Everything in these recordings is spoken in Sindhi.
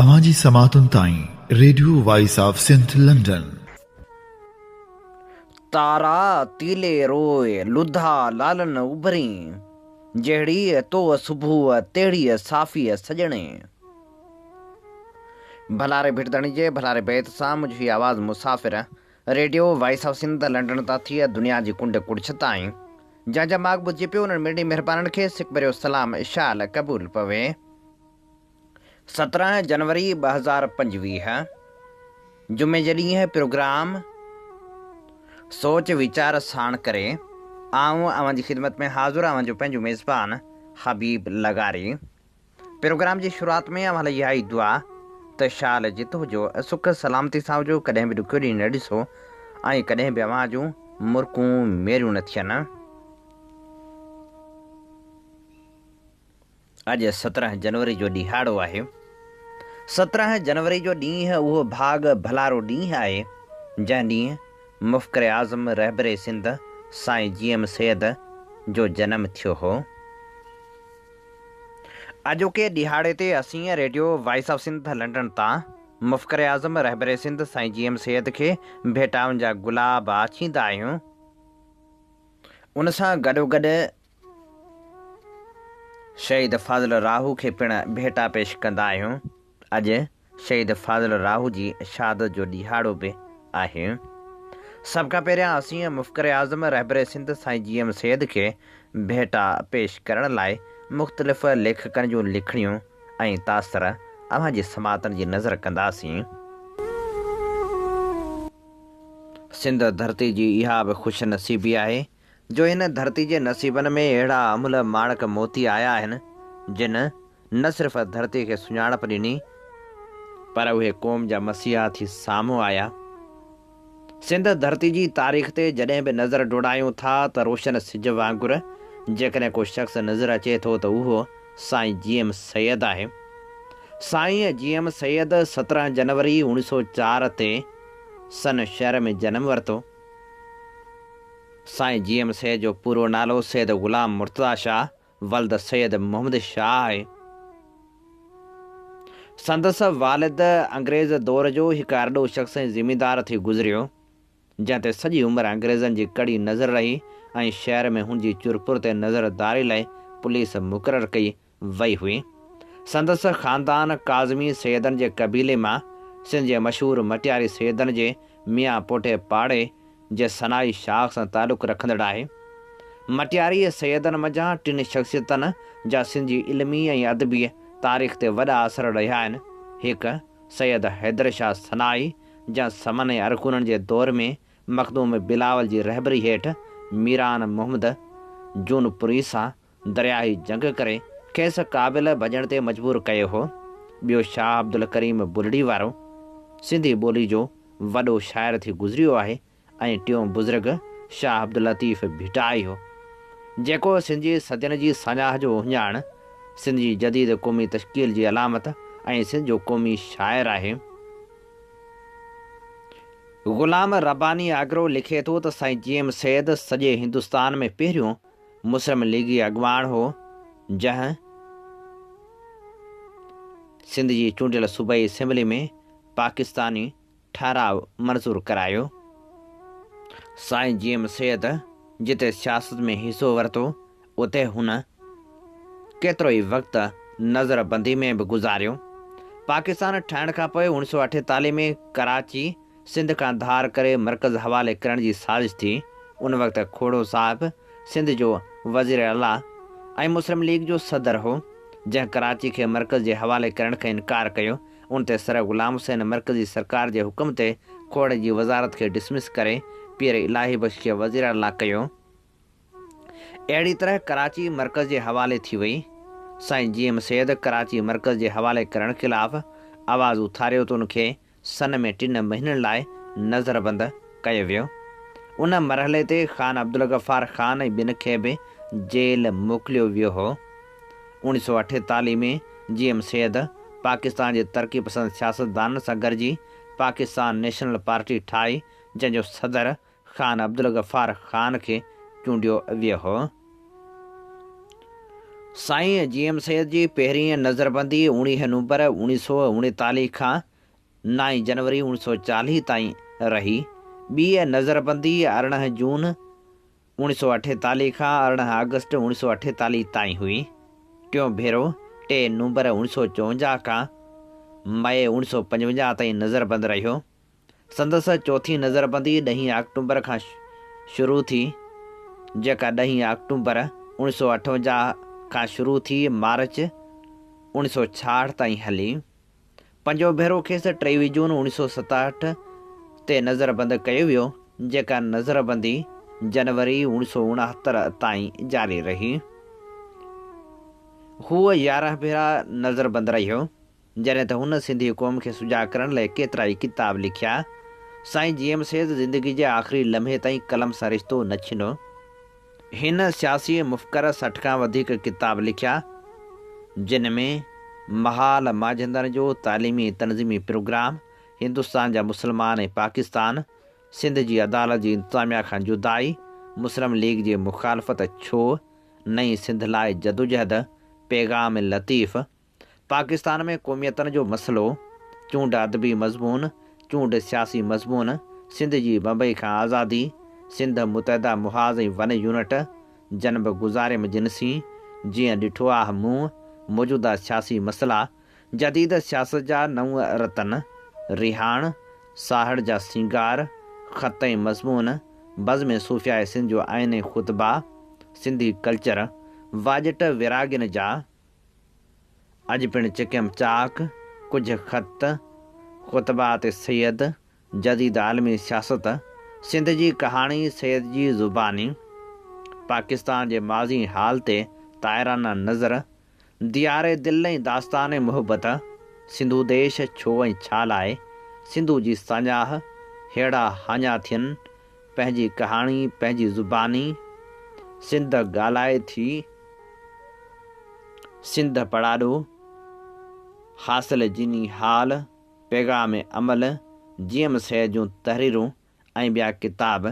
اوهان جي سماعتن تائين radio voice of Sindh London. تارا تيلي روء، لڌا لالن اڀرين، جهڙيء توء صبح، تهڙيء صافيء سڄڻي. ڀلاري ڀٽ ڌڻي جي ڀلاري بيت سان منهنجو هي آواز مسافر radio voice of Sindh London تان ٿي دنيا جي ڪنڊ ڪڙڇ تائين جنهن جا ماڳ ٻڌجي پيو انهن مڙني مهربانن کي سڪ ڀريو سلام شال قبول پوي. 17 جنوري 2025 جمعي جي ڏينهن پروگرام سوچ ويچار ساڻ ڪري آئون اوهان جي خدمت ۾ حاضر اوهان جو پنهنجو ميزبان حبيب لغاري. پروگرام جي شروعات ۾ اوهان لاء اها ئي دعا ته شال جت هجو، سک سلامتي سان هجو، ڪڏهن به ڏکيو ڏينهن نه ڏسو ۽ ڪڏهن به اوهان جون مرڪون ميريون نه ٿين. اڄ 17 جنوري جو ڏيهاڙو آهي. 17 جنوري جو ڏينهن اهو ڀاڳ ڀلارو ڏينهن آهي، جنهن ڏينهن مفڪر اعظم رهبر سنڌ سائين جي ايم سيد جو جنم ٿيو هو. اڄوڪي ڏهاڙي تي اسين radio voice of Sindh London تان مفڪر اعظم رهبر سنڌ سائين جي ايم سيد کي ڀيٽائن جا گلاب آڇيندا آهيون. ان سان گڏوگڏ شهيد فاضل راهو کي پڻ ڀيٽا پيش ڪندا آهيون. اڄ شهيد فاضل راهو جي شهادت جو ڏهاڙو به آهي. سڀ کان پهريان اسين مفڪر اعظم رهبر سنڌ سائين جي ايم سيد کي ڀيٽا پيش ڪرڻ لاء مختلف ليکڪن جون لکڻيون ۽ تاثر اوهان جي سماعتن جي نظر ڪنداسين. سنڌ ڌرتي جي اها به خوش نصيبي آهي جو هن ڌرتي جي نصيبن ۾ اهڙا املهه ماڻڪ موتي آيا آهن، جن نه صرف ڌرتي کي سڃاڻپ ڏني، پر اهي قوم جا مسيحا ٿي سامهون آيا. سنڌ ڌرتي جي تاريخ تي جڏهن به نظر ڊوڙايون ٿا ته روشن سج وانگر جيڪڏهن ڪو شخص نظر اچي ٿو ته اهو سائين جي ايم سيد آهي. سائين جي ايم سيد 17 جنوري 1904 تي سن شهر ۾ جنم ورتو. سائين جي ايم سيد جو پورو نالو سيد غلام مرتضيٰ شاهه ولد سيد محمد شاهه آهي. سندس والد انگريز دور جو هڪ ارڏو شخص ۽ زميندار ٿي گذريو، جنهن تي سڄي عمر انگريزن جي ڪڙي نظر رهي ۽ شهر ۾ هن جي چرپر تي نظرداري لاء پوليس مقرر ڪئي وئي هئي. سندس خاندان ڪاظمي سيدن جي قبيلي مان سنڌ جي مشهور مٽياري سيدن جي ميان پوٽي پاڙي جي سنائي شاخ سان تعلق رکندڙ آهي. مٽياري سيدن منجهان ٽن شخصيتن جا سنڌ جي علمي ۽ ادبي تاريخ تي وڏا اثر رهيا آهن. هڪ، سيد حيدر شاهه سنائي، جنهن سمن ۽ ارغونن جي دور ۾ مخدوم بلاول جي رهبري هيٺ ميران محمد جونپوري سان درياهي جنگ ڪري کيس ڪابل ڀڄڻ تي مجبور ڪيو هو. ٻيو شاهه عبدالڪريم بلڙي وارو سنڌي ٻولي جو وڏو شاعر ٿي گذريو آهي ۽ ٽيون بزرگ شاهه عبداللطيف ڀٽائي هو، جيڪو سنڌ جي صدين جي ساڃاهه جو اهڃاڻ، سنڌ جي جديد قومي تشڪيل جي علامت ۽ سنڌ جو قومي شاعر آهي. غلام رباني آگرو لکي ٿو ته سائين جي ايم سيد سڄي هندستان ۾ پهريون مسلم ليگي اڳواڻ هو، جنهن سنڌ جي چونڊيل صوبائي اسيمبلي ۾ پاڪستاني ٺهراء منظور ڪرايو. سائين جي ايم سيد جتي سياست ۾ حصو ورتو، اتي هن ڪيترو ئي وقت نظر بندي ۾ به گذاريو. پاڪستان ٺهڻ کانپوء 1948 ۾ ڪراچي سنڌ کان ڌار ڪري مرڪز حوالي ڪرڻ جي سازش ٿي. ان وقت کوڙو صاحب سنڌ جو وزير اعليٰ ۽ مسلم ليگ جو صدر هو، جنهن ڪراچي کي مرڪز جي حوالي ڪرڻ کان انڪار ڪيو. ان تي سر غلام حسين مرڪزي سرڪار جي حڪم تي کوڙي جي وزارت کي ڊسمس ڪري پير الاهي بخش کي وزير اعليٰ ڪيو. اهڙي طرح ڪراچي مرڪز جي حوالي ٿي وئي. سائين جي ايم سيد ڪراچي مرڪز جي حوالي ڪرڻ خلاف آواز اٿاريو ته ان کي سن ۾ ٽن مهينن لاء نظربند ڪيو ويو. ان مرحلي تي خان عبدالغفار خان ۽ ٻين کي به جيل موڪليو ويو هو. 1948 ۾ جي ايم سيد پاڪستان جي ترقي پسند سياستدانن سان گڏجي پاڪستان نيشنل پارٽي ٺاهي، جنهن جو صدر خان عبدالغفار خان کي چونڊيو ويو هو. سائين جي ايم سيد جي پهرين نظربندي اوڻيهه نومبر 1939 کان نائين جنوري 1940 تائين رهي. ٻي نظربندي 18 جون 1948 کان 18 آگسٽ 1948 تائين هئي. ٽيون ڀيرو ٽي نومبر 1954 کان مئي 1955 تائين نظربند رهيو. سندس چوٿين نظربندي ڏهين آڪٽومبر کان شروع ٿي، جيڪا ڏهين آڪٽومبر 1958 کان شروع ٿي مارچ 1966 تائين هلي. پنجون ڀيرو کيس 23 جون 1967 تي نظربند ڪيو ويو، جيڪا نظربندي جنوري 1969 تائين جاري رهي. هو 11 ڀيرا نظربند رهيو. جڏهن ته هن سنڌي قوم کي سجاڳ ڪرڻ لئه ڪيترائي ڪتاب لکيا. سائين جي ايم سيد زندگي جي آخري لمحي تائين قلم سان رشتو نه ڇنو. هن سياسي مفڪر 60 کان وڌيڪ ڪتاب لکيا، جن ۾ محال مانجهندن جو تعليمي تنظيمي پروگرام، هندستان جا مسلمان ۽ پاڪستان، سنڌ جي عدالت جي انتظاميا کان جدائي، مسلم ليگ جي مخالفت ڇو، نئين سنڌ لاء جدوجهد، پيغام لطيف، پاڪستان ۾ قوميتن جو مسئلو، چونڊ ادبي مضمون، چونڊ سياسي مضمون، سنڌ جي بمبئي کان آزادي، سنڌ متحده محاذ ۽ ون يونٽ، جنب گذاريم جنسين، جيئن ڏٺو آه مون، موجوده سياسي مسئلا، جديد سياست جا نون رتن، رهاڻ، ساهڙ جا سينگار، خط ۽ مضمون، بزم صوفياء سنڌ جو آئين ۽ خطبا، سنڌي ڪلچر، واڄٽ ويراڳين جا، اڄ پڻ چڪيم چاڪ، ڪجهه خط، خطبات سيد، جديد عالمي سياست، سنڌ جي ڪهاڻي سيد جي زباني، پاڪستان جي ماضي ۽ حال تي طائرانه نظر، ديار دل ۽ داستان محبت، سنڌو ديش ڇو ۽ ڇا لاء، سنڌو جي ساڃاهه، ههڙا هاڃا ٿين، پنهنجي ڪهاڻي پنهنجي زباني، سنڌ ڳالهائي ٿي، سنڌ پڙاڏو، حاصل جني حال، پيغام عمل، جي ايم سيد جون تحريرون ۽ ٻيا ڪتاب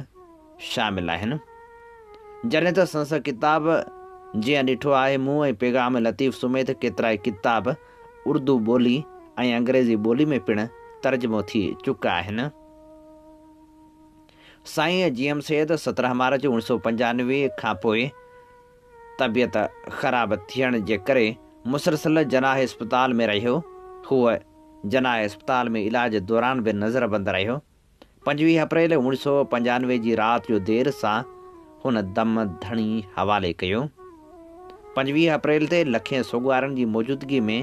شامل آهن. جڏهن ته سندس ڪتاب جيئن ڏٺو آهي مون ۽ پيغام لطيف سميت ڪيترائي ڪتاب اردو ٻولي ۽ انگريزي ٻولي ۾ پڻ ترجمو ٿي چڪا آهن. سائين جي ايم سيد 17 مارچ 1995 کان پوء طبيعت خراب ٿيڻ جي ڪري مسلسل جناح اسپتال ۾ رهيو. هو جناح اسپتال ۾ علاج دوران به نظربند رهيو. 25 اپريل 1995 جي رات جو دير سان هن دم ڌڻي حوالي ڪيو. 25 اپريل تي لکين سوڳوارن جي موجودگي ۾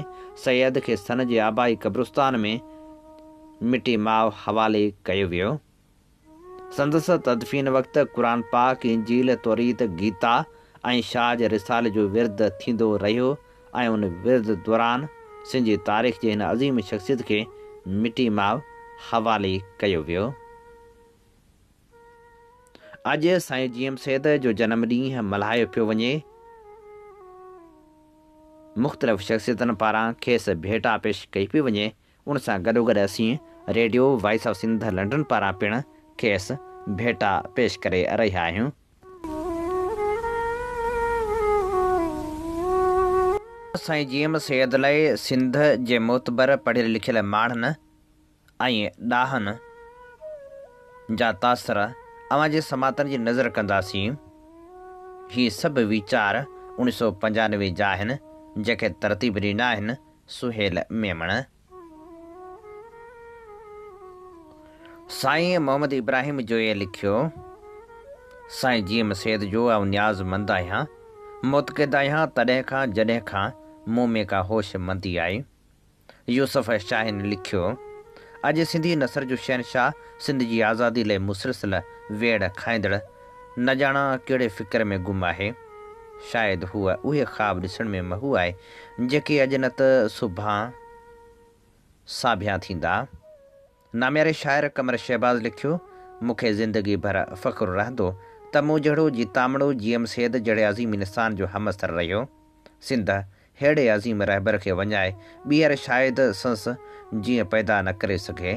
سيد کي سن جي آبائي قبرستان ۾ مٽي ماء حوالي ڪيو ويو. سندس تدفين وقت قرآن پاڪ، انجيل، توريت، گيتا ۽ شاهه جي رسالي جو ورد ٿيندو رهيو ۽ ان ورد دوران سنڌ جي تاريخ جي هن عظيم شخصيت کي مٽي ماء حوالي ڪيو ويو. اڄ سائين جي ايم سيد جو جنم ڏينهن ملهايو پيو وڃي. مختلف شخصيتن پاران کيس ڀيٽا پيش ڪئي پئي وڃي. ان سان گڏوگڏ اسين radio voice of Sindh London پاران پڻ کيس ڀيٽا پيش ڪري رهيا آهيون. سائين جي ايم سيد لاء سنڌ جي معتبر پڙهيل لکيل ماڻهن ۽ ڏاهن جا تاثر اوهان جي سماعتن جي نظر ڪنداسين. هي سڀ ويچار 1995 جا آهن، جيڪي ترتيب ڏنا آهن سهيل ميمڻ. سائين محمد ابراهيم جويي لکيو، سائين جي ايم سيد جو آئون نياز مند آهيان، معتقد آهيان تڏهن کان جڏهن کان مون ۾ ڪا هوش مندي آئي. يوسف شاهين لکيو، اڄ سنڌي نثر جو شهنشاهه سنڌ جي آزادي لئه مسلسل ويڙهه کائيندڙ نه ڄاڻان ڪهڙي فڪر ۾ گم آهي. شايد هوء اهي خواب ڏسڻ ۾ محو آهي، جيڪي اڄ نه ته سڀان ساڀيان ٿيندا. نامياري شاعر قمر شهباز لکيو، مون کي زندگي ڀر فخر رهندو ته مون جهڙو جيتامڙو جي ايم سيد جهڙي عظيم انسان جو همعصر رهيو. سنڌ ههڙي عظيم رهبر کي وڃائي ٻيهر شايد سنس جيئن پيدا نه ڪري سگهي.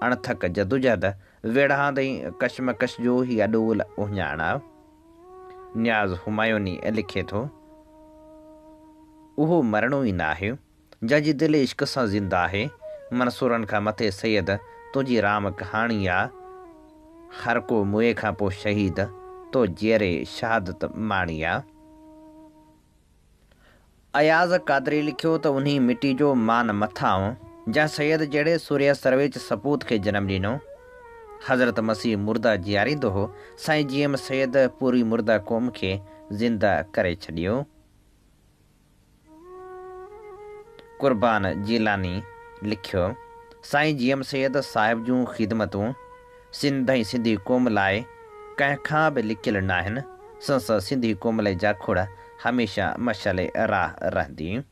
اڻٿڪ جدوجهد، ويڙهاند ۽ ڪشمڪش جو هي اڏول اهڃاڻ. نياز همايوني لکي ٿو. اهو مرڻو ئي ناهي، جنهن جي دل عشق سان زنده آهي. منصورن کان مٿي سيد، تنهنجي رام ڪهاڻي آ. هر ڪو موئي کان پوء شهيد، تو جيئري شهادت ماڻي آ. اياز قادري لکيو ته انهي مٽي جو مان مٿانهون، جنهن سيد جهڙي سورهيه سرويچ سپوت کي جنم ڏنو. حضرت مسيح مرده جياريندو هو، سائين جي ايم سيد پوري مرده قوم کي زنده ڪري ڇڏيو. قربان جيلاني لکيو، سائين جي ايم سيد صاحب جون خدمتون سنڌ ۽ سنڌي قوم لاء ڪنهن کان به لڪيل ناهن، سندس سنڌي قوم لاء جاکوڙ هميشه مشعل راهه رهندي.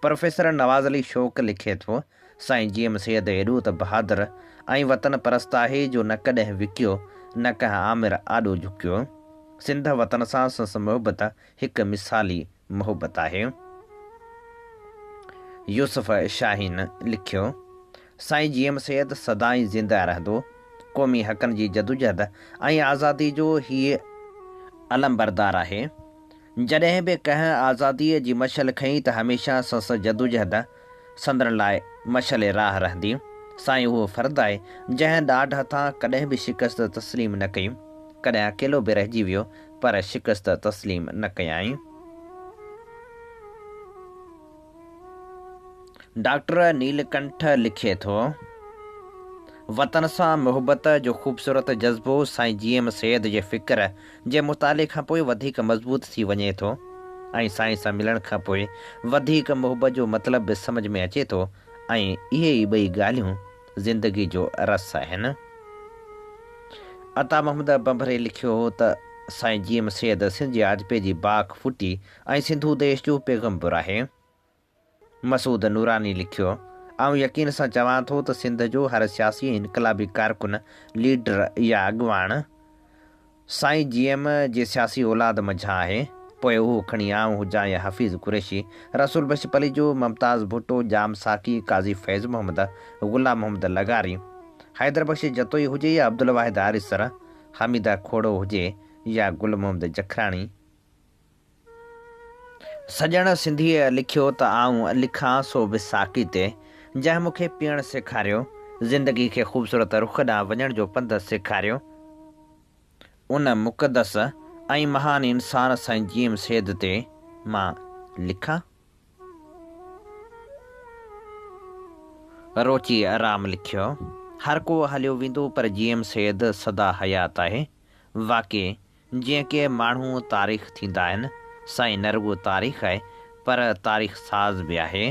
پروفيسر نواز علي شوق لکي ٿو، سائين جي ايم سيد ايڏو ته بهادر ۽ وطن پرست آهي جو نه ڪڏهن وڪيو نه ڪنهن آمر آڏو جهڪيو. سنڌ وطن سان سندس محبت هڪ مثالي محبت آهي. يوسف شاهين لکيو، سائين جي ايم سيد سدائين زنده رهندو، قومي حقن جي جدوجهد ۽ آزادي جو هي علمبردار آهي، جڏهن به ڪنهن آزادي جي مشعل کنئي ته هميشه سندس جدوجهد سندن لاء مشعل راهه رهندي. سائين اهو فرد آهي، جنهن ڏاڍ هٿان ڪڏهن به شڪست تسليم نه ڪئي، ڪڏهن اڪيلو به رهجي ويو پر شڪست تسليم نه ڪيائين. ڊاڪٽر نيل ڪنٺ لکي ٿو، وطن سان محبت جو خوبصورت جذبو سائين جي ايم سيد جي فڪر جي مطالعي کان پوء وڌيڪ مضبوط ٿي وڃي ٿو ۽ سائين سان ملڻ کان پوء وڌيڪ محبت جو مطلب به سمجهه ۾ اچي ٿو ۽ اهي ئي ٻئي ڳالهيون زندگي جو رس آهن. عطا محمد ڀنڀري لکيو هو ته سائين جي ايم سيد سنڌ جي آجپي جي باک ڦٽي ۽ سنڌو ديش جو پيغمبر آهي. مسعود نوراني لکيو، آئون يقين سان چوان ٿو ته سنڌ جو هر سياسي ۽ انقلابي ڪارڪن، ليڊر يا اڳواڻ سائين جي ايم جي سياسي اولاد منجهان آهي، پوء اهو کڻي آئون هجان يا حفيظ قريشي، رسول بخش پليجو، ممتاز ڀٽو، ڄام ساقي، قاضي فيض محمد، غلام محمد لغاري، حيدر بخش جتوئي هجي يا عبدالواحد آريسر، حميده کوڙو هجي يا گل محمد جکراڻي. سڄڻ سنڌيء لکيو ته آئون لکان سو به ساقي تي، جنهن مون کي پيئڻ سيکاريو، زندگي کي خوبصورت رخ ڏانهن وڃڻ جو پنڌ سيکاريو. ان مقدس ۽ مهان انسان سائين جي ايم سيد تي مان لکان؟ روچي رام لکيو، هر ڪو هليو ويندو پر جي ايم سيد سدا حيات آهي، واقعي جيئن ڪي ماڻهو تاريخ ٿيندا آهن، سائين نه رڳو تاريخ آهي پر تاريخ ساز به آهي.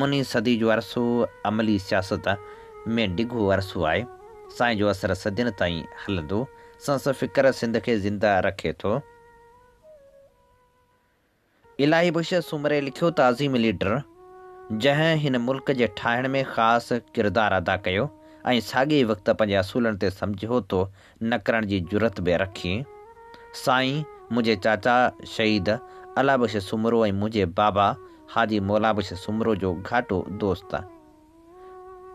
مني صدي جو عرصو عملي سياست ۾ ڊگهو عرصو آهي. سائين جو اثر صدين تائين هلندو. سندس فڪر سنڌ کي زنده رکي ٿو. الاهي بخش سومري لکيو ته عظيم ليڊر جنهن هن ملڪ جي ٺاهڻ ۾ خاص ڪردار ادا ڪيو ۽ ساڳئي ئي وقت پنهنجي اصولن تي سمجهوتو نه ڪرڻ جي جرئت به رکي. سائين منهنجي چاچا شهيد الله بخش سومرو ۽ منهنجي بابا حاجي مولا بخش سومرو جو گهاٽو دوست.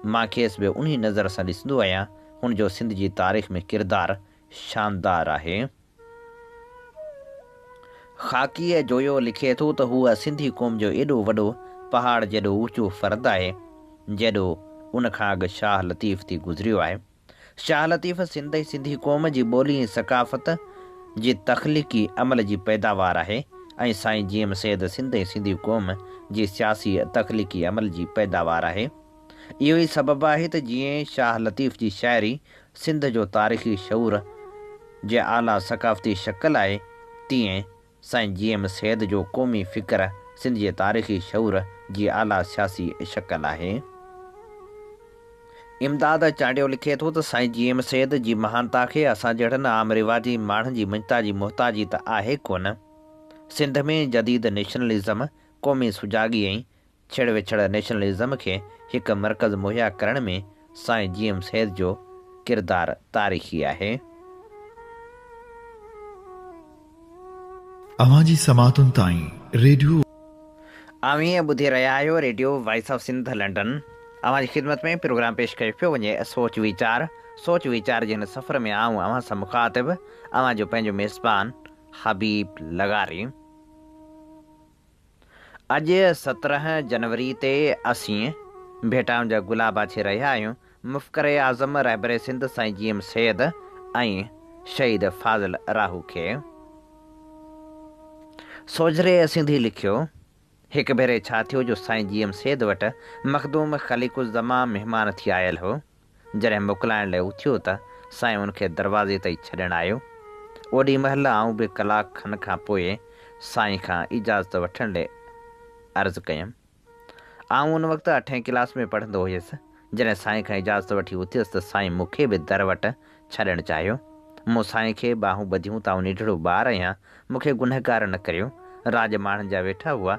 مان کيس به انهي نظر سان ڏسندو آهيان. هن جو سنڌ جي تاريخ ۾ ڪردار شاندار آهي. خاڪيء جويو لکي ٿو ته هو سنڌي قوم جو ايڏو وڏو پهاڙ جيڏو اوچو فرد آهي، جيڏو ان کان اڳ شاهه لطيف ٿي گذريو آهي. شاهه لطيف سنڌ ۽ سنڌي قوم جي ٻولي ۽ ثقافت جي تخليقي عمل جي پيداوار آهي ۽ سائين جي ايم سيد سنڌ ۽ سنڌي قوم جي سياسي تخليقي عمل جي پيداوار آهي. اهو ئي سبب آهي ته جيئن شاهه لطيف جي شاعري سنڌ جو تاريخي شعور جي اعليٰ ثقافتي شڪل آهي، تيئن سائين جي ايم سيد جو قومي فڪر سنڌ جي تاريخي شعور جي اعليٰ سياسي شڪل آهي. امداد چانڊيو لکي ٿو ته سائين جي ايم سيد جي مهانتا کي اسان جهڙن عام رواجي ماڻهن جي مڃتا جي محتاجي ته آهي ڪونه. سنڌ ۾ جديد نيشنلزم، قومي سجاڳي ۽ ڇڙ وڇڙ نيشنلزم کي هڪ مرڪز مهيا ڪرڻ ۾ سائين جي ايم سيد جو ڪردار تاريخي آهي. اوهان جي سماعتن تائين ريڊيو. اوهين ٻڌي رهيا آهيو radio voice of Sindh London. اوهان جي خدمت ۾ پروگرام پيش ڪيو پيو وڃي سوچ ويچار. سوچ ويچار جي هن سفر ۾ آئون اوهان سان مخاطب اوهان جو پنهنجو ميزبان حبيب لغاري. اڄ 17 جنوري تي اسين ڀيٽائن جا گلاب آڇي رهيا آهيون مفڪر اعظم رهبر سنڌ سائين جي ايم سيد ۽ شهيد فاضل راهو کي. سوجهري سنڌي لکيو، هڪ ڀيري ڇا ٿيو جو سائين جي ايم سيد وٽ مخدوم خليق الزمان مهمان ٿي آيل هو. جڏهن موڪلائڻ لاء اٿيو ته سائين ان کي دروازي تائين ڇڏڻ آيو. اوڏي مهل آئون به ڪلاڪ کن کان پوء سائين کان اجازت وٺڻ لاء عرض ڪيم. آئون ان وقت اٺين ڪلاس ۾ پڙهندو هيس. جڏهن سائين کان اجازت وٺي اٿيس ته سائين مون کي به در وٽ ڇڏڻ چاهيو. مون سائين کي ٻانهون ٻڌيون ته آئون ننڍڙو ٻار آهيان، مون کي گنهگار نه ڪريو. راڄ ماڻهن جا ويٺا هئا.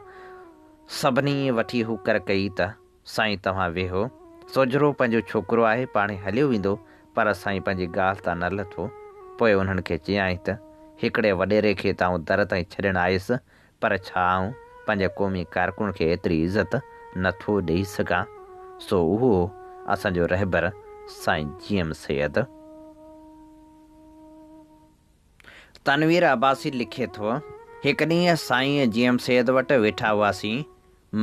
سڀني وٺي هوڪر ڪئي ته سائين توهان ويهو. سوجهرو پنهنجو ڇوڪرو آهي پاڻهي هليو ويندو پر سائين پنهنجي ڳالهه تان نه لٿو. پوء انهن کي چيائين ته هڪڙي وڏيري کي ته آئون در تائين ڇڏڻ آيس پر ڇا آئون پنهنجي قومي ڪارڪن کي ايتري عزت نه ٿو ڏئي سگهان. سو اهو هو اسان جو رهبر سائين جي ايم سيد. تنوير عباسي لکي ٿو، هڪ ڏينهن سائين جي ايم سيد وٽ ويٺا هئاسين،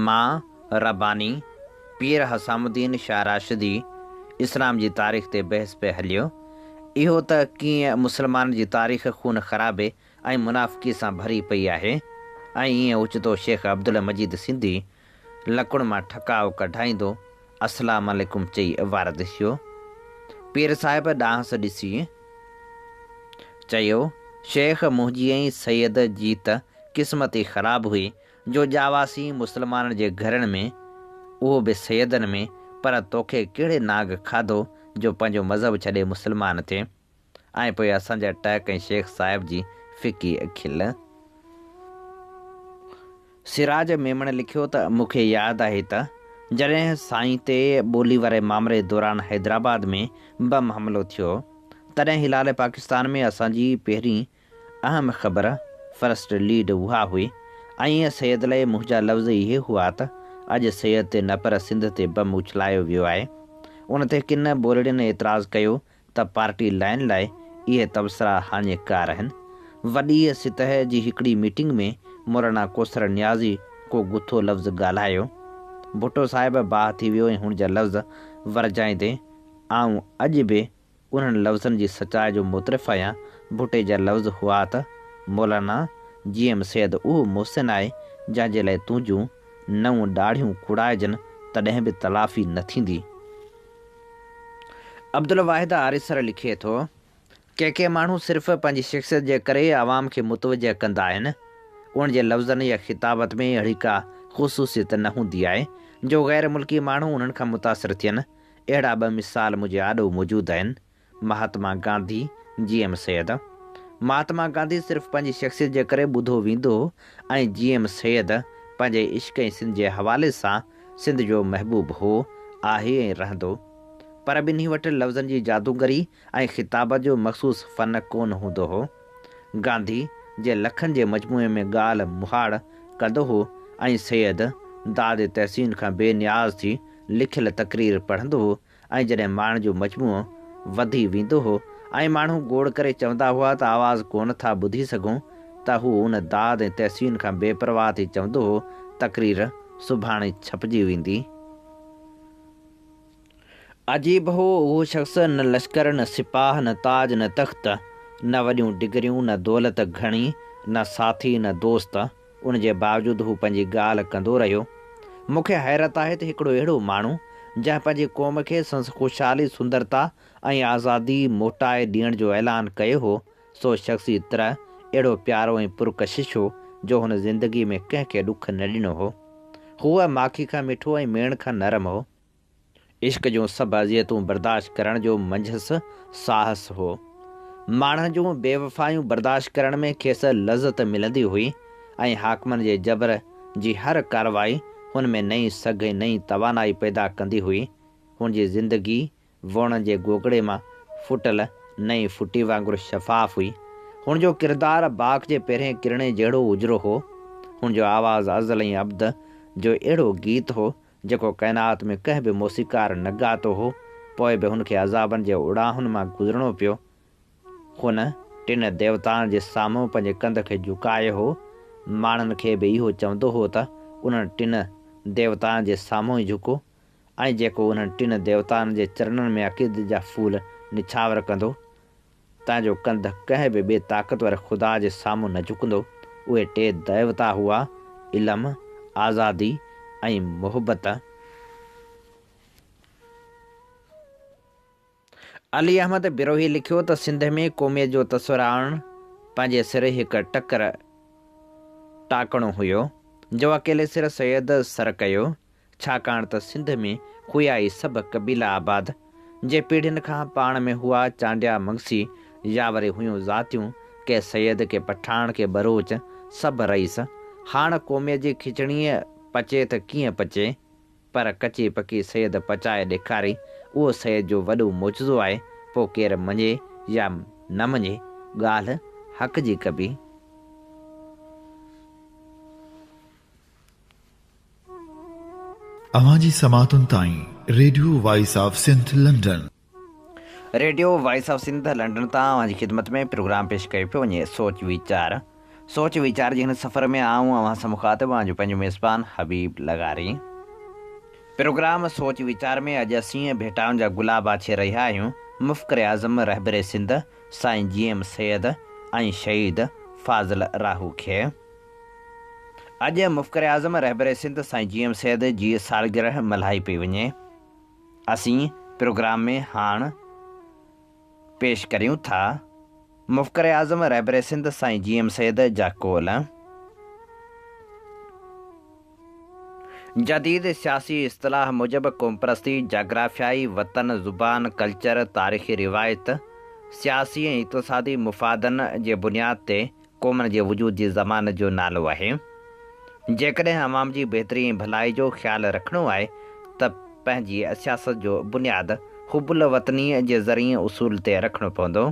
مان، رباني، پير حسام الدين شاهه راشدي، اسلام جي تاريخ تي بحث پئي هليو، اهو ته ڪيئن مسلمانن جي تاريخ خون خرابي ۽ منافقي سان ڀري پئي آهي ۽ ائين اوچتو شيخ عبدالمجيد سنڌي لڪڻ مان ٺڪاء ڪڍائيندو السلام عليڪم چئي وارد ٿيو. پير صاحب ڏانهس ڏسي چيو، شيخ منهنجي ۽ سيد جي ته قسمت ئي خراب هئي جو ڄاواسين مسلمانن جي گهرن ۾، اهو به سيدن ۾، پر توکي ڪهڙي نانگ کاڌو جو پنهنجو مذهب ڇڏي مسلمان ٿئين؟ ۽ پوء اسان جا ٽهڪ ۽ شيخ صاحب جي ڦڪي کل. سراج ميمڻ لکيو ته مون کي ياد آهي ته جڏهن سائين تي ٻولي واري مامري دوران حيدرآباد ۾ بم حملو ٿيو تڏهن هلال پاڪستان ۾ اسان جي پهرين اهم خبر، فرسٽ ليڊ، اها هئي ۽ سيد لاء منهنجا لفظ اهي هئا ته اڄ سيد تي نه پر سنڌ تي بم اڇلايو ويو آهي. ان تي ڪن ٻولڙين اعتراض ڪيو ته پارٽي لائين لاء اهي تبصرا هاڃيڪار آهن. وڏيء سطح جي هڪڙي ميٽنگ ۾ مولانا ڪوثر نيازي ڪو گٿو لفظ ڳالهايو. ڀٽو صاحب باهه ٿي ويو ۽ هن جا لفظ ورجائيندي آئون اڄ به انهن لفظن جي سچائي جو معترف آهيان، ڀٽي جا لفظ هئا ته مولانا جي ايم سيد اهو محسن آهي جنهن جي لاء تنهنجون نو ڏاڙهيون ڪوڙائجن تڏهن به تلافي نه ٿيندي. عبدالواحد آريسر لکي ٿو، ڪي ڪي ماڻهو صرف پنهنجي شخصيت جي ڪري عوام کي متوجه ڪندا آهن. انهن جي لفظن يا خطابت ۾ اهڙي ڪا خصوصيت نه هوندي آهي جو غير ملڪي ماڻهو انهن کان متاثر ٿين. اهڙا ٻه مثال منهنجي آڏو موجود آهن. مهاتما گانڌي، جي ايم سيد. مهاتما گانڌي صرف پنهنجي شخصيت جي ڪري ٻڌو ويندو هو ۽ جي ايم سيد پنهنجي عشق ۽ سنڌ جي حوالي سان سنڌ جو محبوب هو، آهي ۽ رهندو. پر ٻنهي وٽ لفظن جي جادوگري ۽ خطابت جو مخصوص فن ڪونه هوندو هو. گانڌي جي لکن جي مجموعي ۾ ڳالهه مهاڙ ڪندو هو ۽ سيد داد تحسين کان بي نياز ٿي لکيل تقرير پڙهندو هو ۽ جڏهن ماڻهن جو مجموعو وڌي ويندو هو ۽ ماڻهو گوڙ ڪري چوندا هئا ته آواز ڪونه ٿا ٻڌي سگهون ته هو ان داد ۽ تحسين کان بي پرواهه ٿي چوندو هو تقرير سڀاڻي ڇپجي ويندي. عجيب هو اهو شخص نه لشڪر نه سپاهه نه تاج نه تخت، نه وڏيون ڊگريون نه دولت گهڻي نه ساٿي نه دوست، ان جي باوجود هو پنهنجي ڳالهه ڪندو رهيو. مون کي حيرت آهي ته هڪڙو اهڙو ماڻهو، جنهن پنهنجي قوم کي سندس خوشحالي، سندرتا ۽ آزادي موٽائي ڏيڻ جو اعلان ڪيو هو، سو شخصي طرح اهڙو پيارو ۽ پرڪشش هو، جو هن زندگيء ۾ ڪنهن کي ڏک نه ڏنو هو. هو ماکي کان مٺو ۽ ميڻ کان نرم هو. عشق جون سڀ اذيتون برداشت ڪرڻ جو منجهس ساهس هو. ماڻهن جون بيوفايون برداشت ڪرڻ ۾ کيس لذت ملندي هئي ۽ حاڪمن جي جبر جي هر ڪارروائي هن ۾ نئين سگهه ۽ نئين توانائي پيدا ڪندي هئي. هن جي زندگي ووڻن جي گوگڙي مان ڦٽل نئين ڦٽي وانگر شفاف هئي. هن جو ڪردار باک جي پهرين ڪرڻي جهڙو اجرو هو. هن جو آواز ازل ۽ ابد جو اهڙو گيت هو جيڪو ڪائنات ۾ ڪنهن به موسيقار نه ڳاتو هو، پوء به هن کي عذابن جي اوڙاهن مان گذرڻو پيو. هن ٽن ديوتائن جي سامهون پنهنجي ڪنڌ کي جهڪايو هو. ماڻهن کي به اهو چوندو هو ته انهن ٽن ديوتائن جي سامهون ئي جهڪو ۽ جيڪو انهن ٽن ديوتائن جي چرنن ۾ عقيدت جا ڦول نڇاور ڪندو، تنهن جو ڪنڌ ڪنهن به ٻئي طاقتور خدا جي سامهون نه جهڪندو. اهي ٽي ديوتا هئا، علم، آزادي ۽ محبت. علي احمد بروهي لکيو ته سنڌ ۾ قوميت جو تصور آڻڻ پنهنجي سر هڪ ٽڪر ٽاڪڻو هيو، جو اڪيلي سر سيد سر ڪيو، ڇاڪاڻ ته سنڌ ۾ هيا ئي سڀ قبيلا آباد، جي پيڙهين کان پاڻ ۾ هئا چانڊيا مگسي يا وري هيون ذاتيون، ڪي سيد ڪي پٺاڻ ڪي ٻروچ، سڀ رئيس. هاڻ قوميت جي کچڻي پچي ته ڪيئن پچي؟ پر ڪچي پڪي سيد پچائي ڏيکاري، اهو سيد جو وڏو معجزو آهي، پوء ڪير مڃي يا نه مڃي، ڳالهه حق جي ڪبي. اوهان جي سماعتن تائين radio voice of Sindh London. Radio voice of Sindh London تان اوهان جي خدمت ۾ پروگرام پيش ڪيو پيو وڃي سوچ ويچار سوچ ويچار جي هن سفر ۾ آئون اوهان سان مخاطب اوهان جو پنهنجو ميزبان حبيب لغاري. پروگرام سوچ ويچار ۾ اڄ اسين ڀيٽائن جا گلاب آڇي رهيا آهيون مفڪر اعظم رهبر سنڌ سائين جي ايم سيد ۽ شهيد فاضل راهو کي. اڄ مفڪر اعظم رهبر سنڌ سائين جي ايم سيد جي سالگرهه ملهائي پئي وڃي. اسين پروگرام ۾ هاڻ پيش ڪريون ٿا مفڪر اعظم رهبر سنڌ سائين جي ايم سيد جا قول. جديد سياسي اصطلاح موجب قومپرستي جاگرافيائي وطن، زبان، ڪلچر، تاريخي روايت، سياسي ۽ اقتصادي مفادن جي بنياد تي قومن جي وجود جي ضمانت جو نالو آهي. جيڪڏهن عوام جي بهتري ۽ ڀلائي جو خيال رکڻو آهي ته پنهنجي سياست جو بنياد حب الوطنيء جي زرين اصول تي رکڻو پوندو.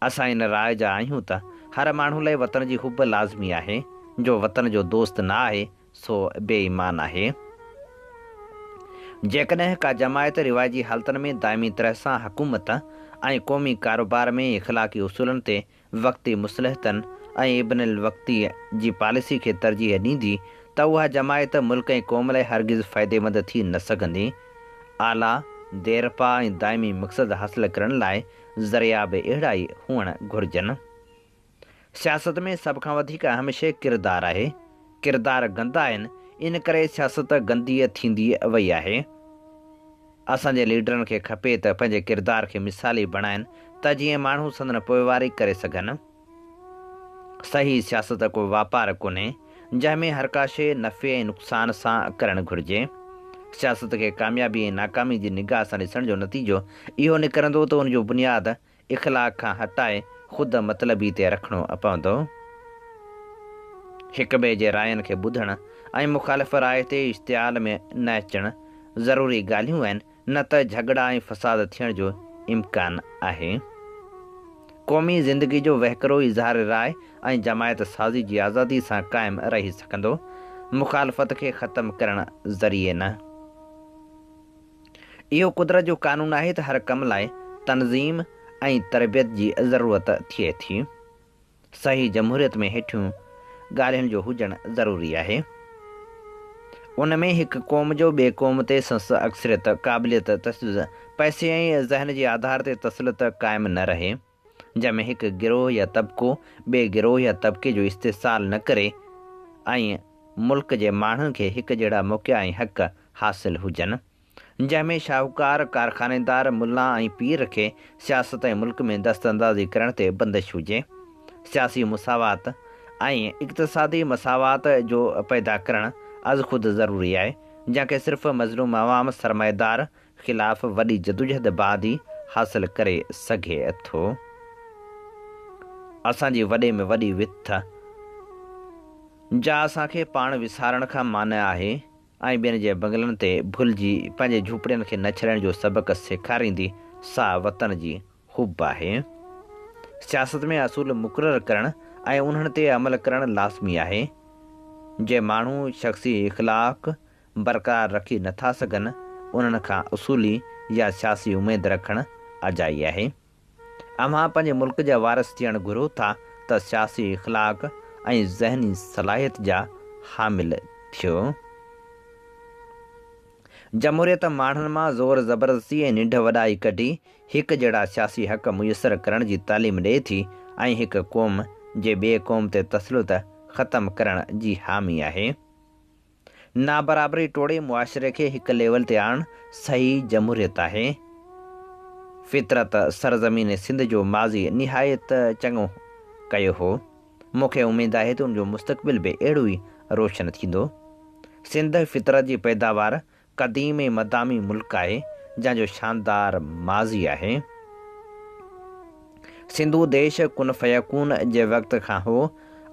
اسان ان راء جا آهيون ته هر ماڻهو لاء وطن جي حب لازمي آهي، جو وطن جو دوست نه آهي سو بي ايمان آهي. جيڪڏهن ڪا جماعت رواجي حالتن ۾ دائمي طرح سان حڪومت ۽ قومي ڪاروبار ۾ اخلاقي اصولن تي وقتي مصلحتن ۽ ابن الوقتيء جي پاليسي کي ترجيح ڏيندي ته اها جماعت ملڪ ۽ قوم لاء هرگز فائديمند ٿي نه سگهندي. اعليٰ، ديرپا ۽ دائمي مقصد حاصل ڪرڻ لاء ذريعا به اهڙا ئي هئڻ گهرجن. سياست ۾ سڀ کان وڌيڪ اهم شيء ڪردار آهي. ڪردار گندا آهن، ان ڪري سياست گندي ٿيندي وئي آهي. اسان جي ليڊرن کي کپي ته پنهنجي ڪردار کي مثالي بڻائين ته جيئن ماڻهو سندن پوئواري ڪري سگهن. صحيح سياست ڪو واپار ڪونهي، جنهن ۾ هر ڪا شيء نفعي ۽ نقصان سان ڪرڻ گهرجي. سياست کي ڪاميابي ۽ ناڪامي جي نگاهه سان ڏسڻ جو نتيجو اهو نڪرندو ته ان جو بنياد اخلاق کان هٽائي خود مطلبي تي رکڻو پوندو. هڪ ٻئي جي راين کي ٻڌڻ ۽ مخالف راء تي اشتعال ۾ نه اچڻ ضروري ڳالهيون آهن نه ته جهڳڙا ۽ فساد ٿيڻ جو امڪان آهي. قومي زندگي جو وهڪرو اظهار راء ۽ جماعت سازي جي آزادي سان قائم رهي سگهندو، مخالفت کي ختم ڪرڻ ذريعي نه. اهو قدرت جو قانون آهي ته هر ڪم لاء تنظيم ۽ تربيت جي ضرورت ٿئي ٿي. صحيح جمهوريت ۾ هيٺيون ڳالهين جو هجڻ ضروري آهي. ان ۾ هڪ قوم جو ٻي قوم تي سنس اڪثريت، قابليت، تشدد، پئسي ۽ ذهن جي آڌار تي تسلط قائم نه رهي، جنهن ۾ هڪ گروهه يا طبقو ٻئي گروهه يا طبقي جو استحصال نه ڪري ۽ ملڪ جي ماڻهن کي هڪ جهڙا موقعا ۽ حق حاصل هجن، جنهن ۾ شاهوڪار، ڪارخانيدار، ملا ۽ پير کي سياست ۽ ملڪ ۾ دست اندازي ڪرڻ تي بندش هجي. سياسي مساوات ۽ اقتصادي مساوات جو پيدا ڪرڻ ازخود ضروري آهي، جنهن کي صرف مظلوم عوام سرمائيدار خلاف وڏي جدوجهد بعد ئي حاصل ڪري سگهي ٿو. اسان جي وڏي ۾ وڏي وٿ، جا اسان کي پاڻ وسارڻ کان مانع آهي ۽ ٻين جي بنگلن تي ڀلجي پنهنجي جهوپڙين کي نه ڇڏڻ جو سبق سيکاريندي، سا وطن جي حب آهي. سياست ۾ اصول مقرر ڪرڻ ۽ انهن تي عمل ڪرڻ لازمي آهي. جي ماڻهو شخصي اخلاق برقرار رکي نه ٿا سگهن، انهن کان اصولي يا سياسي اميد رکڻ اجائي آهي. اوهان پنهنجي ملڪ جا وارث ٿيڻ گهرو ٿا ته سياسي اخلاق ۽ ذهني صلاحيت جا حامل ٿيو. جمهوريت ماڻهن مان زور زبردستي ۽ ننڍ وڏائي ڪڍي هڪ جهڙا سياسي حق ميسر ڪرڻ جي تعليم ڏئي ٿي ۽ هڪ قوم جي ٻئي قوم تي تسلط ختم ڪرڻ جي حامي آهي. نابرابري ٽوڙي معاشري کي هڪ ليول تي آڻڻ صحيح جمهوريت آهي. فطرت سرزمين سنڌ جو ماضي نهايت چڱو ڪيو هو. مون کي اميد آهي ته ان جو مستقبل به اهڙو ئي روشن ٿيندو. سنڌ فطرت جي پيداوار، قديم ۽ مدامي ملڪ آهي، جنهن جو شاندار ماضي آهي. سنڌو ديش ڪن فيڪون جي وقت کان هو،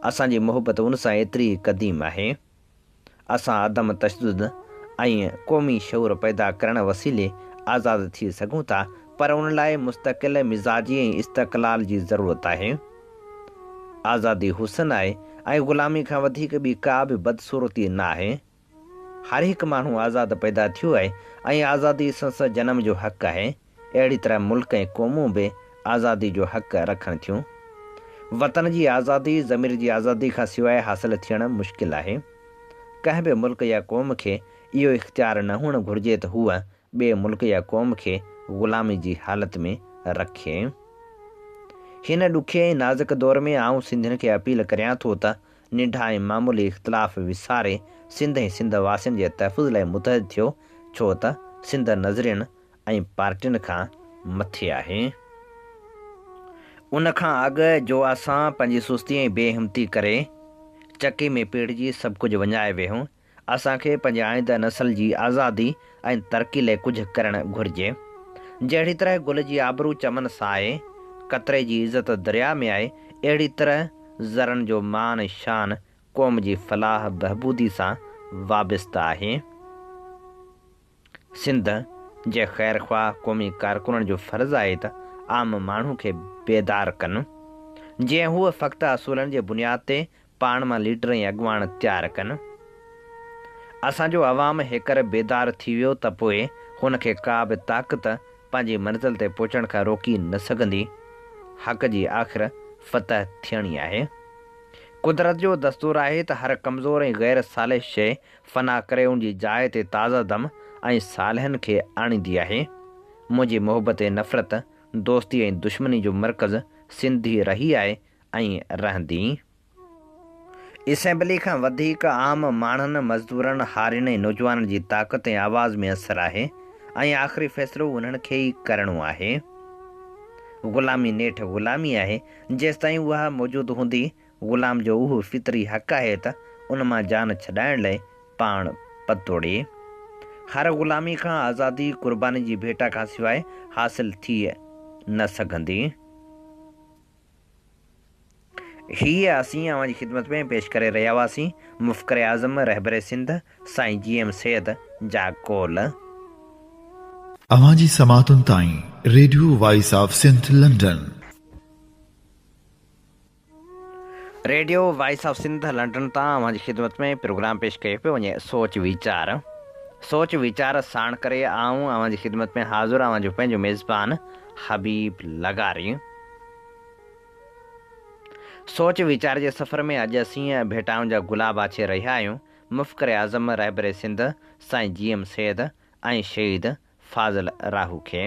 اسان جي محبت ان سان ايتري ئي قديم آهي. اسان عدم تشدد ۽ قومي شعور پيدا ڪرڻ وسيلي آزاد ٿي سگهون ٿا پر ان لاء مستقل مزاجي ۽ استقلال جي ضرورت آهي. آزادي حسن آهي ۽ غلامي کان وڌيڪ ٻي ڪا به بدصورتي نه آهي. هر هڪ ماڻهو آزاد پيدا ٿيو آهي ۽ آزادي سندس جنم جو حق آهي. اهڙي طرح ملڪ ۽ قومون به آزادي جو حق رکن ٿيون. وطن جي آزادي ضمير جي آزادي کان سواء حاصل ٿيڻ مشڪل آهي. ڪنهن به ملڪ يا قوم کي اهو اختيار نه هئڻ گهرجي ته هوء ٻئي ملڪ يا قوم کي غلامي جي حالت ۾ رکي. هن ڏکي ۽ نازڪ دور ۾ آئون سنڌين کي اپيل ڪريان ٿو ته ننڍا ۽ معمولي اختلاف وساري سنڌ ۽ سنڌ واسين جي تحفظ لاء متحد ٿيو ڇو ته سنڌ نظرين ۽ پارٽين کان مٿي آهي. ان کان اڳ جو اسان پنهنجي سستي ۽ بي همتي ڪري چڪي ۾ پيڙجي سڀ ڪجهه وڃائي ويهون، اسان کي پنهنجي آئنده نسل جي آزادي ۽ ترقي لئه ڪجهه ڪرڻ گهرجي. جهڙي طرح گل جي آبرو چمن سان آهي، قطري جي عزت درياء ۾ آهي، اهڙي طرح ذرن جو مان ۽ شان قوم جي فلاح بهبودي سان وابسته آهي. سنڌ جي خيرخواهه قومي ڪارڪنن جو فرض آهي ته عام ماڻهو کي بيدار ڪن، جيئن هو فقط اصولن جي بنياد تي پاڻ مان ليڊر ۽ اڳواڻ تيار ڪن. اسان جو عوام هيڪر بيدار ٿي ويو ته پوء هن کي ڪا به طاقت پنهنجي منزل تي پهچڻ کان روڪي نه سگهندي. حق جي آخر فتح ٿيڻي آهي. قدرت جو دستور آهي ته هر ڪمزور ۽ غير صالح شيء فنا ڪري ان جي جاء تي تازه دم ۽ صالحن کي آڻيندي آهي. منهنجي محبت ۽ نفرت، دوستي ۽ دشمني جو مرڪز سنڌ ئي رهي آهي ۽ رهندي. اسيمبلي کان وڌيڪ عام ماڻهن، مزدورن، هارين ۽ نوجوانن جي طاقت ۽ آواز ۾ اثر آهي ۽ آخري فيصلو انهن کي ئي ڪرڻو آهي. غلامي نيٺ غلامي آهي، جيستائين اها موجود هوندي غلام جو اهو فطري حق آهي ته ان مان جان ڇڏائڻ لئه پاڻ پتوڙي. هر غلامي کان آزادي قرباني جي ڀيٽا کان سواء حاصل ٿي نه سگهندي. هيء اسين اوهان جي خدمت ۾ پيش ڪري رهيا هئاسين مفڪر اعظم رهبر سنڌ سائين جي ايم سيد جا قول. اوهان جي سماعتن تائين radio voice of Sindh London. Radio voice of Sindh London تان اوهان جي خدمت ۾ پروگرام پيش ڪيو پيو وڃي سوچ ويچار سوچ ويچار ساڻ ڪري آئون اوهان جي خدمت ۾ حاضر اوهان جو پنهنجو ميزبان حبيب لغاري سوچ ويچار جي سفر ۾ اڄ اسين ڀيٽائن جا گلاب آڇي رهيا آهيون مفڪر اعظم رهبر سنڌ سائين جي ايم سيد ۽ شهيد فاضل راهو کي.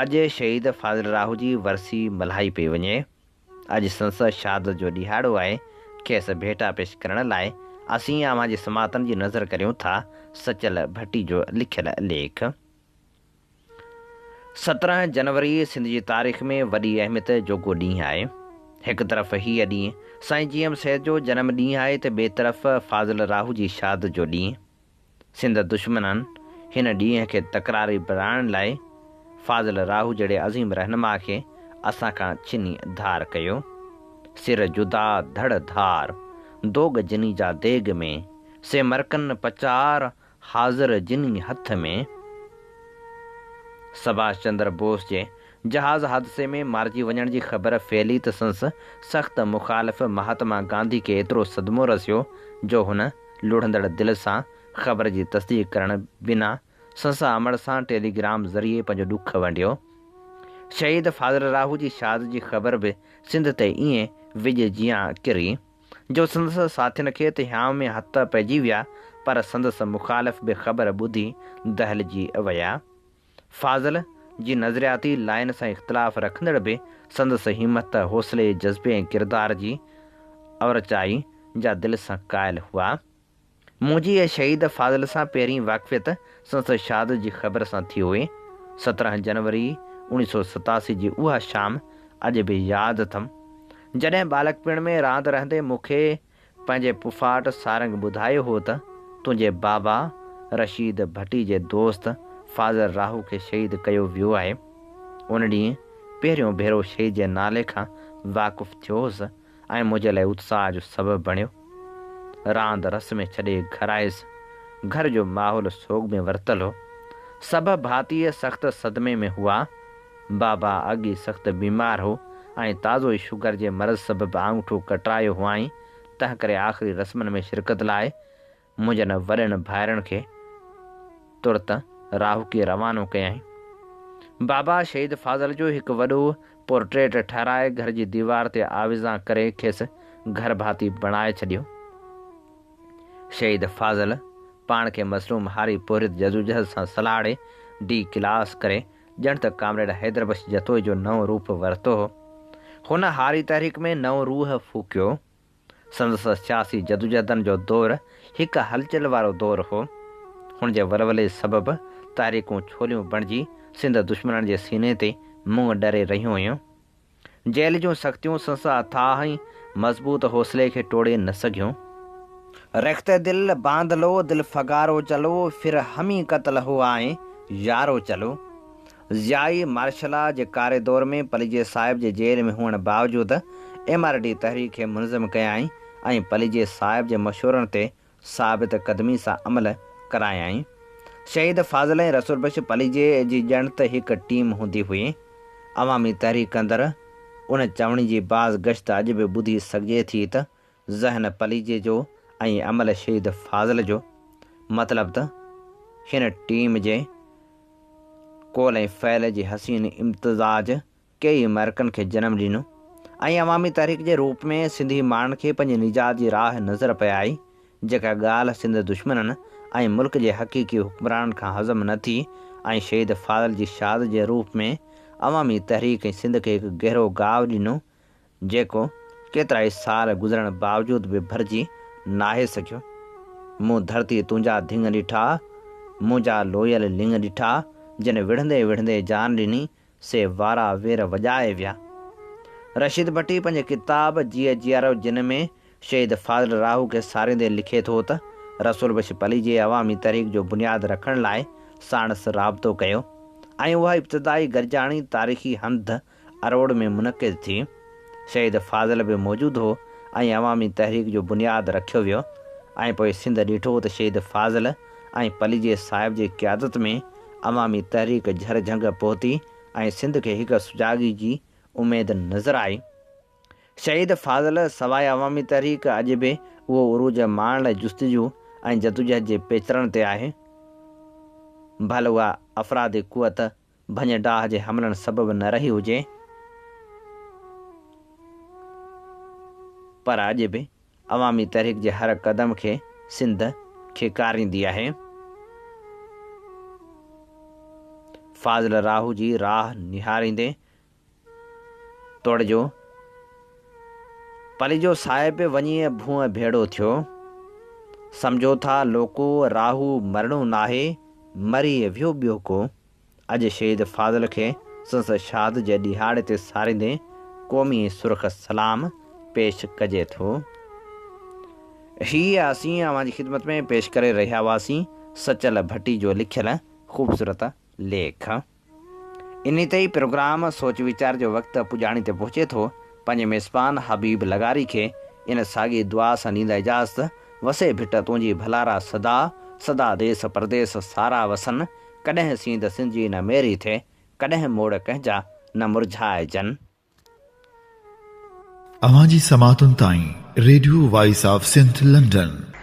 اڄ شهيد فاضل راهو جي ورسي ملهائي پئي وڃي. اڄ سندس شهادت جو ڏهاڙو آهي. کيس ڀيٽا پيش ڪرڻ لاء اسين اوهان جي سماعتن جي نظر ڪريون ٿا سچل ڀٽي جو لکيل ليک. 17 جنوري سنڌ جي تاريخ ۾ وڏي اهميت جوڳو ڏينهن آهي. هڪ طرف هيء ڏينهن سائين جي ايم سيد جو جنم ڏينهن آهي ته ٻئي طرف فاضل راهو جي شهادت جو ڏينهن. سنڌ دشمنن هن ڏينهن کي تڪراري بڻائڻ لاء فاضل راهو جهڙي عظيم رهنما کي اسان کان ڇني ڌار ڪيو. سر جدا ڌڙ ڌار، دوڳ جني جا ديڳ ۾، سي مرڪن پچار، حاضر جني هٿ ۾. سڀاش چندر بوس جي جهاز حادثي ۾ مارجي وڃڻ جي خبر ڦهلي ته سندس سخت مخالف مهاتما گانڌي کي ايترو صدمو رسيو جو هن لڙهندڙ دل سان خبر جي تصديق ڪرڻ بنا سندس امڙ سان ٽيلي گرام ذريعي پنهنجو ڏک ونڊيو. شهيد فاضل راهو جي شهادت جي خبر به سنڌ تي ائين وڄ جيان ڪري. جو سندس ساٿين کي ته هيانء ۾ هٿ پئجي ويا، پر سندس مخالف به خبر ٻڌي دهلجي ويا. فاضل جي نظرياتي لائين سان اختلاف رکندڙ به سندس همت، حوصلي، جذبي ۽ ڪردار جي اورچائي جا دل سان قائل هئا. منهنجي ۽ شهيد فاضل سان پهرين واقفيت سندس شهادت جي خبر سان ٿي هئي. 17 جنوري 1987 جي اها شام اڄ به ياد اٿم، جڏهن ٻالڪپڻ ۾ راند رهندي مون کي پنهنجي پڦاٽ سارنگ ٻڌايو هو ته تنهنجي بابا رشيد ڀٽي جي دوست فاضل راهو کي شهيد ڪيو ويو آهي. ان ڏينهن پهريون ڀيرو شهيد جي نالي کان واقف ٿيو هوس ۽ منهنجي لاء اتساهه جو سبب بڻيو. راند رس ۾ ڇڏي گهر آيس. گهر جو ماحول سوڳ ۾ ورتل هو. سڀ ڀاتي سخت صدمي ۾ هئا. بابا اڳ ئي سخت بيمار هو ۽ تازو ئي شگر جي مرض سبب آڱوٺو ڪٽرايو هئائين، تنهنڪري آخري رسمن ۾ شرڪت لاء منهنجن وڏن ڀائرن کي ترت راهوڪي روانو ڪيائين. بابا شهيد فاضل جو هڪ وڏو پورٽريٽ ٺهرائي گهر جي ديوار تي آويزان ڪري کيس گهر ڀاتي بڻائي ڇڏيو. شهيد فاضل پاڻ کي مظلوم هاري پورهيت جدوجهد سان سلهاڙي ڊي ڪلاس ڪري ڄڻ ته ڪامريڊ حيدر بخش جتوئي جو نئون روپ ورتو هو. هن هاري تحريڪ ۾ نئون روح ڦوڪيو. سندس سياسي جدوجهدن جو دور هڪ هلچل وارو دور هو. هن جي ولولي سبب تحريڪون ڇوليون بڻجي سنڌ دشمنن جي سيني تي منهن ڏري رهيون هيون. جيل جون سختيون سندس اٿاهه ۽ مضبوط حوصلي کي ٽوڙي نه سگهيون. رخت دل باند لو دل فگارو چلو ڦر همي قتل هو آئين يارو چلو. ضيائي مارشلا جي ڪاري دور ۾ پليجي صاحب جي جيل ۾ هئڻ باوجود ايم آر ڊي تحريڪ کي منظم ڪيائين ۽ پليجي صاحب جي مشورن تي ثابت قدمي سان عمل ڪرايائين. شهيد فاضل ۽ رسول بخش پليجي جي ڄڻ ته هڪ ٽيم هوندي هئي. عوامي تحريڪ اندر ان چوڻي جي باز گشت اڄ به ٻڌي سگهجي ٿي ته ذهن پليجي جو ۽ عمل شهيد فاضل جو. مطلب ته هن ٽيم جي قول ۽ فعل جي حسين امتزاج ڪيئي معرڪن کي جنم ڏنو ۽ عوامي تحريڪ جي روپ ۾ سنڌي ماڻهن کي پنهنجي نجات جي راهه نظر پئي آئي، جيڪا ڳالهه سنڌ دشمنن ۽ ملڪ جي حقيقي حڪمرانن کان هضم نه ٿي ۽ شهيد فاضل جي شهادت جي روپ ۾ عوامي تحريڪ ۽ سنڌ کي هڪ گهرو گهاء ڏنو، جيڪو ڪيترائي سال گذرڻ باوجود به ڀرجي ناهي سگهيو. مون ڌرتي تنهنجا ڌڱ ڏٺا، منهنجا لويل لڱ ڏٺا، جن وڙهندي وڙهندي جان ڏني، سي وارا وير وڄائي ويا. رشيد ڀٽي پنهنجي ڪتاب جيء جيارو جن ۾ شهيد فاضل راهو کي ساريندي لکي ٿو ته رسول بخش پليجي عوامي تحريڪ جو بنياد رکڻ لاء ساڻس رابطو ڪيو ۽ اها ابتدائي گڏجاڻي تاريخي هنڌ اروڙ ۾ منعقد ٿي. شهيد فاضل به موجود هو ۽ عوامي تحريڪ جو بنياد رکيو ويو ۽ پوء سنڌ ڏٺو ته شهيد فاضل ۽ پليجي صاحب جي قيادت ۾ عوامي تحريڪ جھر جھنگ پهتي ۽ سنڌ کي هڪ سجاڳي جي اميد نظر آئي. شهيد فاضل سواء عوامي تحريڪ اڄ به اهو عروج ماڻڻ لاء جستجو ۽ جدوجهد جي پيچرن تي آهي. ڀل اها افرادي قوت ڀڃ ڊاهه جي حملن سبب نه رهي هجي، پر اڄ به عوامي تحريڪ جي هر قدم کي سنڌ کيڪاريندي آهي. فاضل راهو جي راهه نهاريندي توڙي جو پليجو صاحب به وڃي ڀونء ڀيڙو ٿيو. سمجهو ٿا لوڪو راهو مرڻو ناهي، مري ويو ٻيو ڪو. اڄ شهيد فاضل کي سندس شهادت جي ڏهاڙي تي ساريندي قومي سرخ سلام پيش ڪجي ٿو. هي اسين اوهان جي خدمت ۾ پيش ڪري رهيا هئاسين سچل ڀٽي جو لکيل خوبصورت ليک. انهي تي ئي پروگرام سوچ ويچار جو وقت پڄاڻي تي پهچي ٿو. پنهنجي ميزبان حبيب لغاري کي ان ساڳي دعا سان ڏيندا اجازت، وسي ڀٽ تنهنجي ڀلارا سدا، سدا ديس پرديس سارا وسن، ڪڏهن سينڌ سنڌجي نه ميري ٿئي، ڪڏهن موڙ ڪنهن جا نه مرجهائجن. اوهان جي سماعتن تائين radio voice of Sindh London.